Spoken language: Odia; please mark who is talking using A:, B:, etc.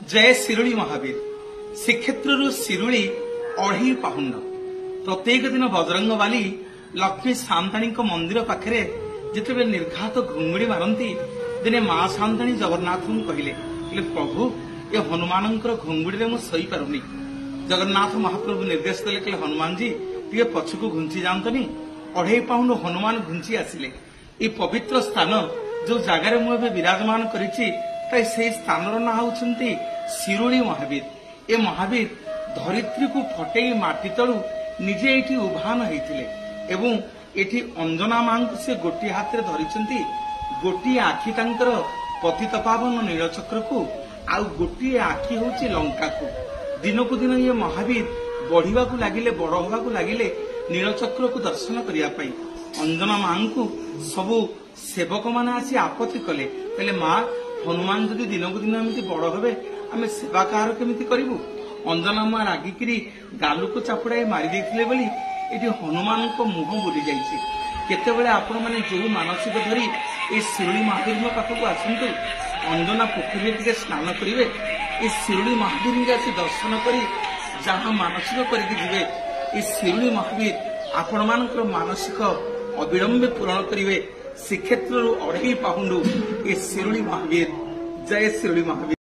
A: ଜୟ ଶିରୁଳି ମହାବୀର। ଶ୍ରୀକ୍ଷେତ୍ରରୁ ଶିରୁଳି 2.5 ପାହୁଣ୍ଡ। ପ୍ରତ୍ୟେକ ଦିନ ବଜରଙ୍ଗ ବାଲି ଲକ୍ଷ୍ମୀ ସାନ୍ତାଣୀଙ୍କ ମନ୍ଦିର ପାଖରେ ଯେତେବେଳେ ନିର୍ଘାତ ଘୁଙ୍ଗୁଡ଼ି ମାରନ୍ତି, ଦିନେ ମା ସାନ୍ତାଣୀ ଜଗନ୍ନାଥଙ୍କୁ କହିଲେ, କହିଲେ, ପ୍ରଭୁ, ଏ ହନୁମାନଙ୍କର ଘୁଙ୍ଗୁଡ଼ିରେ ମୁଁ ଶୋଇପାରୁନି। ଜଗନ୍ନାଥ ମହାପ୍ରଭୁ ନିର୍ଦ୍ଦେଶ ଦେଲେ, କହିଲେ, ହନୁମାନଜୀ, ଟିକେ ପଛକୁ ଘୁଞ୍ଚି ଯାଆନ୍ତନି। 2.5 ପାହୁଣ୍ଡ ହନୁମାନ ଘୁଞ୍ଚି ଆସିଲେ। ଏଇ ପବିତ୍ର ସ୍ଥାନ ଯୋଉ ଜାଗାରେ ମୁଁ ଏବେ ବିରାଜମାନ କରିଛି, ତାଇ ସେଇ ସ୍ଥାନର ନାଁ ହଉଛନ୍ତି ଶିରୁଳି ମହାବୀର। ଏ ମହାବୀର ଧରିତ୍ରୀକୁ ଫଟେଇ ମାଟି ତଳୁ ନିଜେ ଏଇଠି ଉଭାନ ହେଇଥିଲେ ଏବଂ ଏଠି ଅଞ୍ଜନା ମାଙ୍କୁ ସେ ଗୋଟିଏ ହାତରେ ଧରିଛନ୍ତି। ଗୋଟିଏ ଆଖି ତାଙ୍କର ପତିତ ପାବନ ନୀଳଚକ୍ରକୁ, ଆଉ ଗୋଟିଏ ଆଖି ହଉଛି ଲଙ୍କାକୁ। ଦିନକୁ ଦିନ ଇଏ ମହାବୀର ବଢିବାକୁ ଲାଗିଲେ, ବଡ ହବାକୁ ଲାଗିଲେ ନୀଳଚକ୍ରକୁ ଦର୍ଶନ କରିବା ପାଇଁ। ଅଞ୍ଜନା ମାଙ୍କୁ ସବୁ ସେବକମାନେ ଆସି ଆପତ୍ତି କଲେ, କହିଲେ, ମା, ହନୁମାନ ଯଦି ଦିନକୁ ଦିନ ଏମିତି ବଡ ହେବେ, ଆମେ ସେବା କାହାର କେମିତି କରିବୁ? ଅଞ୍ଜନା ମା ରାଗିକିରି ଗାଲୁକୁ ଚାପୁଡ଼ାଇ ମାରି ଦେଇଥିଲେ ବୋଲି ଏଠି ହନୁମାନଙ୍କ ମୁହଁ ବୁଲି ଯାଇଛି। କେତେବେଳେ ଆପଣମାନେ ଯୋଉ ମାନସିକ ଧରି ଏଇ ଶିରୁଳି ମହାବୀରଙ୍କ ପାଖକୁ ଆସନ୍ତୁ, ଅଞ୍ଜନା ପୋଖରୀରେ ଟିକେ ସ୍ନାନ କରିବେ, ଏ ଶିରୁଳି ମହାବୀରଙ୍କୁ ଆସି ଦର୍ଶନ କରି ଯାହା ମାନସିକ କରିକି ଯିବେ, ଏ ଶିରୁଳି ମହାବୀର ଆପଣମାନଙ୍କର ମାନସିକ ଅବିଳମ୍ବେ ପୂରଣ କରିବେ। ଶ୍ରୀକ୍ଷେତ୍ରରୁ 2.5 ପାହୁଣ୍ଡୁ ଏ ଶିରୁଳି ମହାବୀର। ଜୟ ଶିରୁଳି ମହାବୀର।